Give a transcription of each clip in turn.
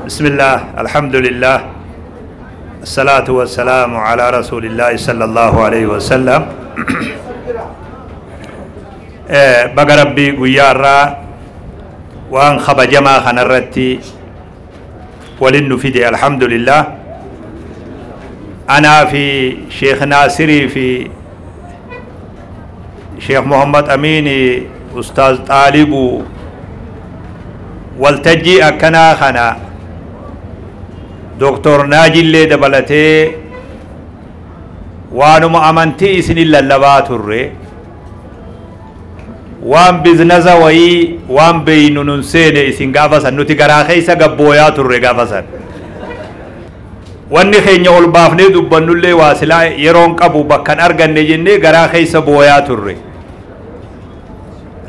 بسم الله، الحمد لله، الصلاة والسلام على رسول الله صلى الله عليه وسلم. Baga Rabbii guyyaa irraa waan kabajamaa kanarratti walin nu fide. Alhamdulillah, anaa fi Sheekh Naasirii fi Sheekh Muhammad Amiini, Ustaaz Xaalibu, waltajjii akkanaa kana Doktor Naajillee dabalatee waanuma amantii isinin lallabaa turre. Waan biznasa wayii waan beeynu nun seene. Isin gaafa san nuti garaa keessa gabbooyaa turre. Gaafa san wanni keenya ol baafnee dubbannullee waa silaa yeroon qabu bakkan arganne jennee garaa keessa booyaa turre.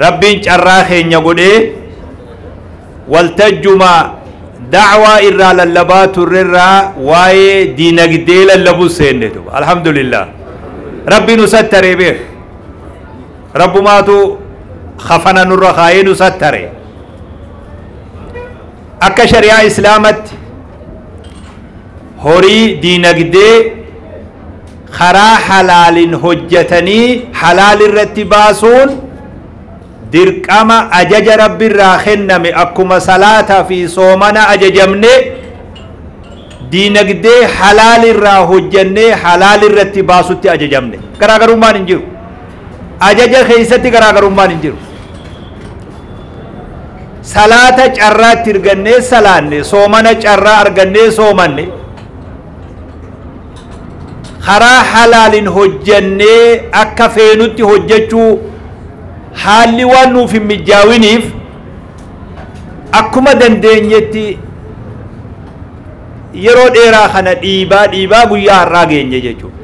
Rabbiin carraa keenya godhee waltajjuma dacwaa irraa lallabaa turrerraa waa'ee diinagdee lallabuu seenne duba. Alhamdulillah, Rabbi nu sattaree beek. Rabbumaatu kafana nurra kaayee nu sattare. Akka shari'aa Islaamatti horii diinagdee karaa halaalin hojjetanii halaal irratti baasuun dirqama ajaja Rabbi irraa kenname. Akkuma salaataa fi soomana ajajamne, diinagdee halaal irraa hojjennee halaal irratti baasutti ajajamne. Garaagarummaan hin jiru. Ajaja keessatti garaagarummaan hin jiru. Salaata carraatti argannee salaanne, soomana carraa argannee soomanne, karaa halaalin hojjennee akka feenutti hojjechuu haalli waan nuuf hin mijaawiniif, akkuma dandeenyetti yeroo dheeraa kana dhiibaa dhiibaa guyyaa har'aa geenye jechuudha.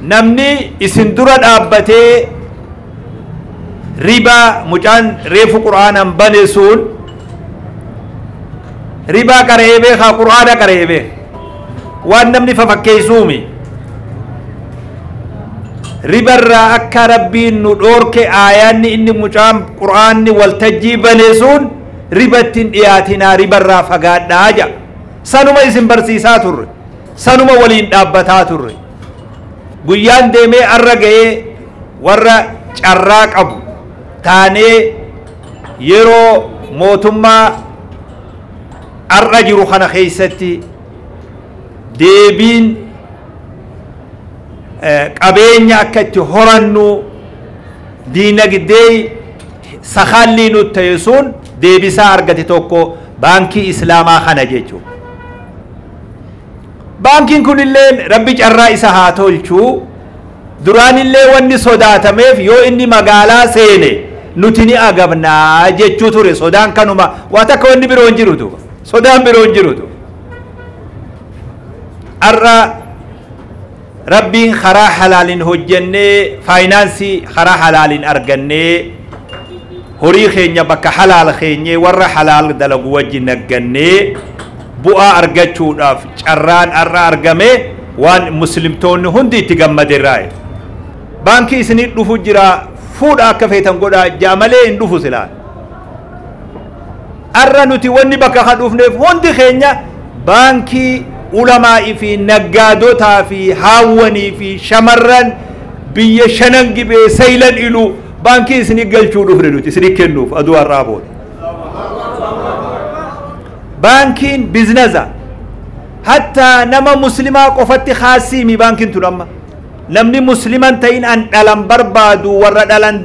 Namni isin dura dhaabbatee ribaa, mucaan reefu Qur'aanaan bane sun ribaa qara'ee beekaa? Qur'aana qara'ee beeka. Waan namni fafakkeessuumi. Ribarraa akka Rabbiin nu dhoorke aayaanni inni mucaan Qur'aanni waltajjii bane sun ribatti hin dhiyaatinaa, ribarraa fagaadhaa jedha. Sanuma isin barsiisaa turre, sanuma waliin dhaabbataa turre. Guyyaan deemee arra ga'ee warra carraa qabu taanee yeroo mootummaa arra jiru kana keessatti deebiin qabeenya akka itti horannu, diinagdee sakallii nutti ta'e sun deebisaa argate tokko Baankii Islaamaa kana jechuudha. Baankiin kunillee Rabbi carraa isa haa tolchuu. Duraanillee wanni sodaatameef yoo inni magaalaa seene nuti ni agabnaa jechuu ture. Sodaan kanuma, waa takka wanni biroo hin jirutu, sodaan biroo hin jirutu. Har'a Rabbiin karaa halaalin hojjennee, faayinaansii karaa halaalin argannee, horii keenya bakka halaal keenyee warra halaal dalagu wajjin naggannee bu'aa argachuudhaaf carraan har'a argame waan muslimtoonni hundi itti gammaderraa. Baankii isinii dhufu jira, fuudha, akka feetan godhaa jaa malee hin dhufu silaan. Har'a nuti wanni bakka kan dhufneef hundi keenya baankii ulamaa'ii fi naggaadotaa fi haawwanii fi shamarran biyya Shanan Gibee Saylan Ilu baankii isinii galchuu dhufne nuti isinii kennuuf aduu har'aa booda. Baankiin biznasa hatta nama Muslimaa qofatti khaasiimi. Baankiin tun amma namni Musliman ta'in an dhalan barbaadu, warra dhalan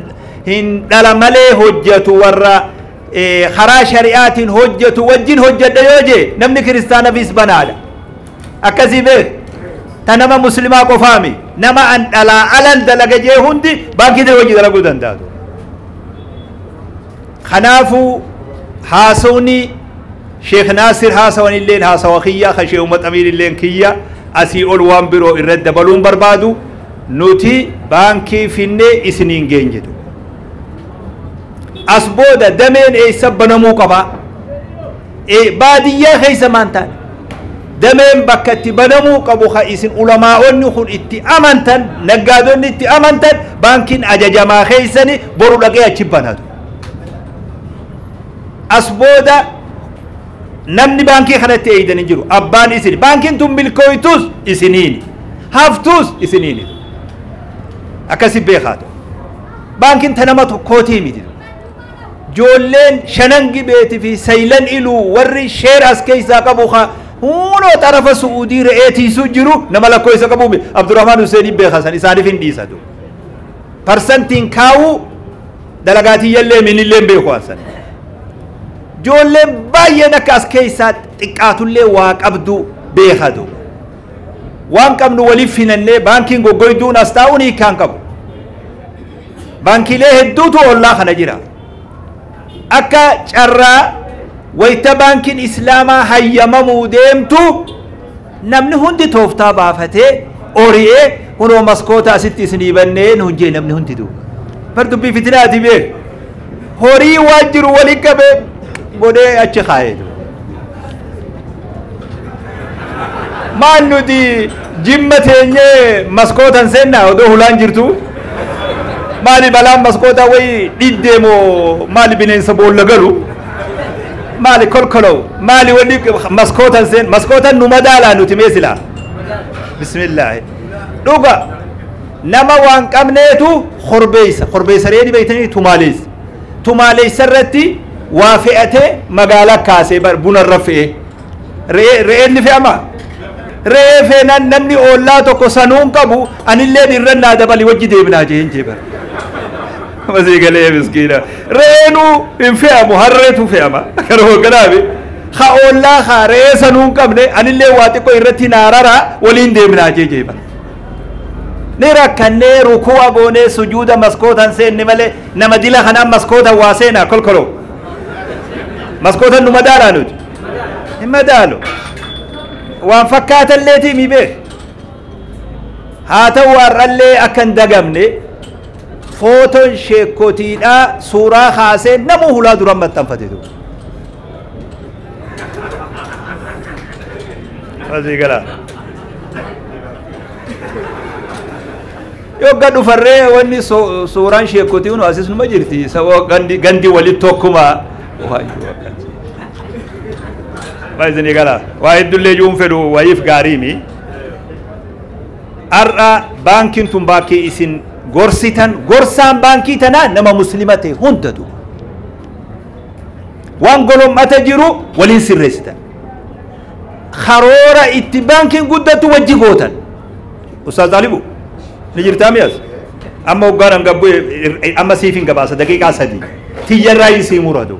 hin dhala malee hojjetu, warra karaa shari'aatiin hojjetu wajjin hojjedha yoo jee, namni kiristaanaafis banaadha. Akkasii beek, ta nama Muslimaa qofaami. Nama an dhalaa alan dalaga jee hundi baankii ta'e wajji dalaguu danda'atu. Kanaafuu haasawni Sheekh Naasir haasawan illeen haasawa kiyya, ka Sheekh Umar Amiin illeen kiyya. Asii ol waan biroo irratti dabaluun barbaadu, nuti baankii finnee isiniin geenyetu. As booda dameen eessa banamuu qaba? Baadiyyaa keessa maan taane dameen bakka itti banamuu qabu, ka isin ulamaa'onni kun itti amantan, naggaadonni itti amantan, baankiin ajajamaa keessani boru dhaqee achi banatu. As booda namni baankii kanatti eeydan hin jiru. Abbaan isin baankiin tun milkooytus isiniini, haftus isiniini. Akkasi beekaa ta'u. Baankiin ta nama tokkootii miti. Joolleen shanan gibeetii fi saylan iluu warri sheer as keessaa qabu hunoo xarafa Su'uudii re'ee tiisuu jiru nama lakkoofsa qabu Abdurrahmaan Hussein beekaa san isaaniif hin dhiisatu. Parsantiin kaa'uu dalagaatiyyallee minillee beeku san. Joolleen baay'een akka as keessaa xiqqaatullee waa qabdu beekatu. Waan qabnu waliif finannee baankiin goggoyduun as taa'uun hiikkaan qabu. Baankiilee hedduutu ollaa kana jira. Akka carraa wayita baankiin islaamaa hayyamamuu deemtu namni hundi tooftaa baafatee ori'ee hunoo maskoota asitti isinii bannee nuun jee namni hundi duuba. Bar dubbii fitinaati beek. Horii waan jiru waliin qabee godhee achi kaa'ee. Maal nuti jimma teenyee maskootan seennaa odoo hulaan jirtu? Maali balaan maskoota wayi dhiddee moo maali bineensa boolla galu? Maali kolkolow? Maali wanni maskootan seen maskootan nu madaalaa nuti mee silaa? Bismillaahi. Dhuga nama waan qabneetu korbeessa. Korbeessa reedi beektanii tumaaleessa. Tumaaleessa irratti waa fe'atee magaalaa kaasee bunarra fe'ee. Re'een ni fe'ama. Re'ee feenaan namni ollaa tokko sanuun qabu anillee irra naa dabali wajji deemnaa jeen jee bara. Masii galee miskiina. Re'eenuu hin fe'amu harreetu fe'ama. Kana hoogganaafi. Ha ollaa haa re'ee sanuun qabne anillee waa xiqqoo irratti naararaa waliin deemnaa jee jee bara. Ni rakkannee ruku'a goonee sujuuda maskootan seenne malee nama dila kanaan maskootan waa seenaa kolkoloo. Maskootan nu madaalaa nuti. Hin madaalu. Waan fakkaatalleetii mi beek. Haa ta'u har'allee akka hin dagamne footoon sheekotiidhaa suuraa kaasee namuu hulaa duraan maxxanfate tu. Asii galaa. Yogga dhufarree wanni suuraan sheekotii kun asis numa jirti. Gandi walitti tokkuma. Isinii galaa. Waa hedduullee juun fedhu wayiif gaariimi. Har'a baankiin tun baankii isin gorsitan gorsaan baankii tanaa nama muslima ta'e hundatu. Waan golommata jiru waliin sirreessitan. Karoora itti baankiin guddattu wajji gootan. Ustaaz Alibu ni jirtaa mi'as? Amma hoggaan hanga amma siif hin gabaasa daqiiqaa 3. Tiyyarraa isii muradu.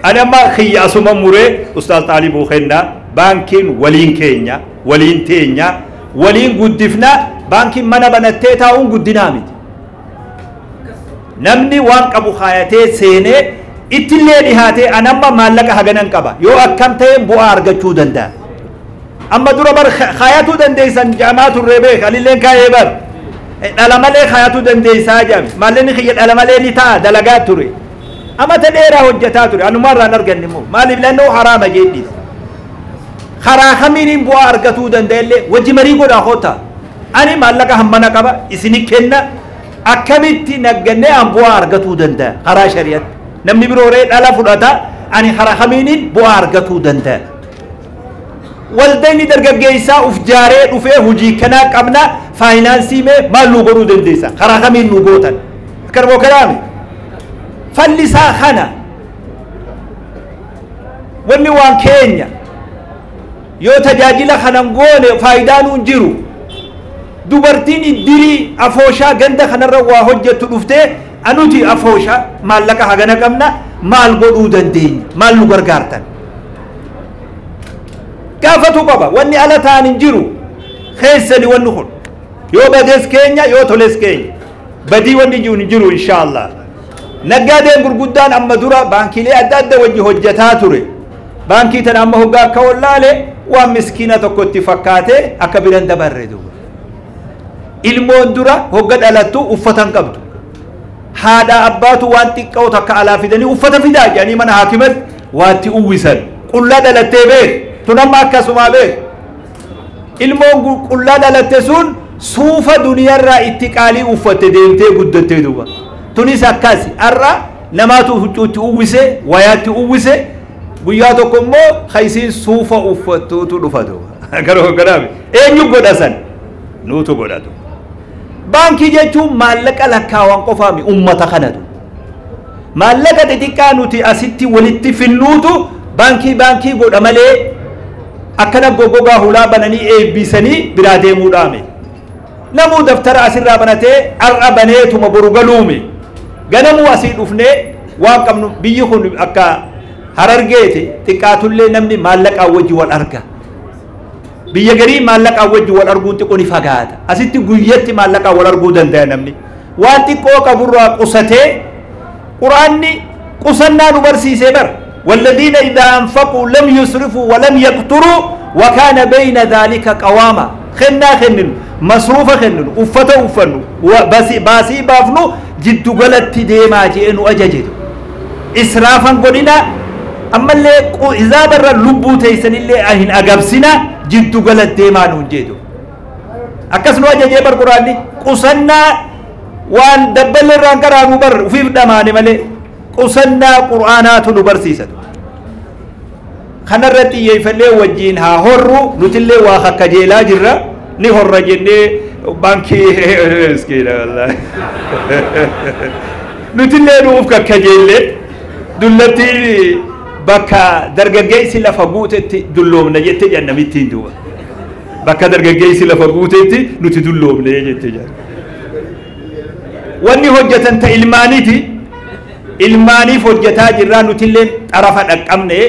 Ani amma xiyya asuma muree Ustaaz Xaalibuu kennaa baankiin waliin keenya waliin teenya waliin guddifnaa baankiin mana banattee taa'uun guddinaa miti. Namni waan qabu kaayatee seenee ittillee dhihaatee an amma maallaqa haganan qaba yoo akkam ta'e bu'aa argachuu danda'a. Amma dura bar kaayatuu dandeessan jaamaa turree beek anilleen kaayee bar dhala malee kaayatuu dandeessaa jaame maallaqni kiyya dhala malee ni ta'a dalagaa ture. Amma ta dheeraa hojjetaa ture anumarraan arganne immoo maaliif lannoo haraama jedhis. Karaa kamiiniin bu'aa argatuu danda'ellee wajji marii godhaa hoota. Ani maallaqa hammana qaba isini kenna akkamitti naggannee an bu'aa argatuu danda'a karaa shari'aatti. Namni biroo ree dhala fudhata ani karaa kamiiniin bu'aa argatuu danda'a. Waldayni dargaggeessaa uf jaaree dhufee hojii kanaa qabna faayinaansii mee maal nu godhuu dandeessa karaa kamiin nu gootan. Akkanuma kanaami. Fallisaa kana wanni waan keenya yoo tajaajila kanan goone faayidaa nuun jiru. Dubartiin iddirii afooshaa ganda kanarra waa hojjettu dhuftee anuti afooshaa maallaqa hagana qabna maal godhuu dandeenya maal nu gargaartan. Gaafatu qaba wanni ala ta'an hin jiru keessani wanni kun yoo badees keenya yoo toles keenya badii wanni jiru hin jiru inshaallah. Naggaadeen gurguddaan amma dura baankiilee adda adda wajji hojjetaa ture. Baankii tana amma hoggaa akka wallaale waan miskiina tokkotti fakkaatee akka biran dabarre duuba. Ilmoon dura hogga dhalattu uffata hin qabdu. Haadha abbaatu waan xiqqoo takka alaa fidanii uffata fidaa jedhanii mana haakimatti waatti uwwisan. Qullaa dhalattee beek. Tun amma akkasumaa beek. Ilmoon qullaa dhalatte sun suufa duniyaarraa itti qaalii uffatte deemtee guddattee duuba. Tunis akkasi har'a Namaatu huccuutti uwwise, wayaatti uwwise, guyyaa tokko immoo haysiin suufa uffattuutu dhufatu. Garuu garaami eenyu godha san? Nuutu godhatu. Baankii jechuun maallaqa lakkaawan qofaami, ummata kanatu. Maallaqa xixiqqaa nuti asitti walitti finnuutu baankii baankii godha malee akkana goggogaa hulaa bananii eebbisanii biraa deemuudhaame. Namuu daftara asirraa banatee har'a baneetuma boru galuume. Ganamuu asii dhufnee waan qabnu, biyyi kun akka Harargeeti xiqqaatullee namni maallaqaa wajji wal arga. Biyya garii maallaqaa wajji wal arguun xiqqoo ni fagaata. Asitti guyyatti maallaqaa wal arguu danda'a namni. Waan xiqqoo qaburraa qusatee, quraanni qusannaa nu barsiisee bara. والذين إذا أنفقوا لم يسرفوا ولم يقتروا وكان بين ذلك قواما. خنا خنن مصروف خنن أفتا أفنو باسي باسي بافنو جد غلط ديما جئنو أججد إسرافا قلنا. أما اللي إذا بر لبو تيسن اللي أهن أقبسنا جد غلط ديما ننجدو أكسنو أججي بر قرآني قصنا وان دبل الرانكرا مبر وفي دماني ملي قصنا قرآنات نبرسيسة. خنرتي يفلي وجين ها هرو نتلي واخا كجيلا جرا ني هر جني بانكي مسكين والله نتلي نوف كجيل دلتي بكا درجاجيسي لفغوتتي دلوم نجت جنمتين دوا بكا درجاجيسي لفغوتتي نتي دلوم نجت جن وني حجة انت ilmaaniti ilmaaniif hojjetaa jirraa. Nutilleen xarafa dhaqqabne,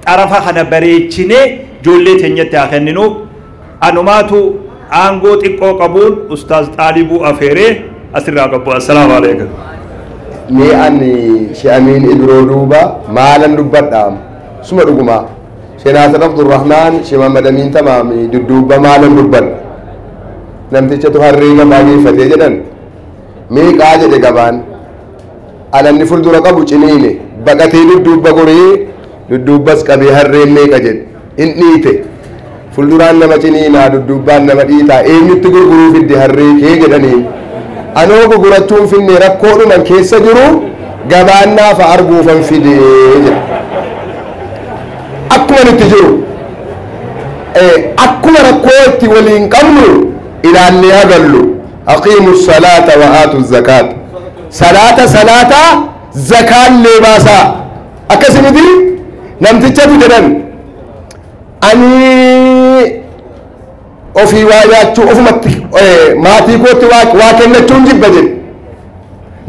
xarafa kana bareechine ijoollee teenyatti haa kenninu. Anumaatu aangoo xiqqoo qabuun Ustaaz Xaalibuu afeeree asirraa qabu. Assalaamu alaikum. Mee ani She'amiin Ibroo duuba maalan dubbadha? Suma dhuguma Shee Naasir Abdurrahmaan, Shee Muhammad Amiin Tamaami dudduuba maalan dubbadha? Namtichatu harree gabaa geeffatee jedhan. Meeqaa jedhe gabaan. Alanni fuuldura qabu ciniine, baqatee dudduubba goree dudduubbas qabee, harreen meeqa jedhe. In dhiite. Fuulduraan nama ciniinaa, dudduubbaan nama dhiitaa, eenyutti gurguruu fidde harree kee jedhaniin. Anoo gurgurachuun finne, rakkoodhuman keessa jiru gabaan naafa arguufan fide jedha. Akkuma nutti jiru, akkuma rakkoo itti waliin qabnu ilaallee hagallu. Aqiimu salaata wa aatu zakaata. Salaata salaata, zakaallee baasaa. Akkasimiti namtichatu jedhan, ani ofii waa nyaachuu ofumatti maatii kootti waa kennachuun jibba jedhe.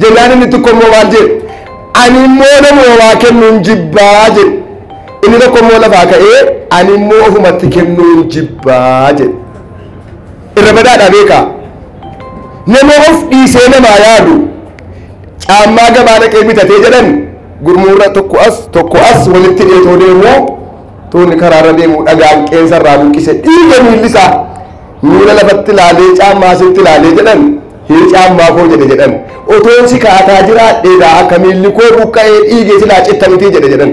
Jennaan inni tokko immoo maal jedhe? Ani immoo nama waa kennuun jibbaa jedhe. Inni tokko immoo lafaa ka'ee, ani immoo ofumatti kennuun jibbaa jedhe. Irra badaadha beekaa. Nama of dhiisee namaa yaadu. Caammaa gabaa dhaqee bitatee jedhan, gurmuurra tokko as tokko as walitti dheetoo deemuu, toonni karaarra deemu dhagaan qeensarraa buqqise, dhiiga miilli isaa. Miila lafatti ilaalee caammaa asitti ilaalee jedhan, hii caammaa koo jedhe jedhan. Otoon si kaataa jiraadheedha akka miilli koo buqqa'ee dhiigee silaa citta miti jedhe jedhan.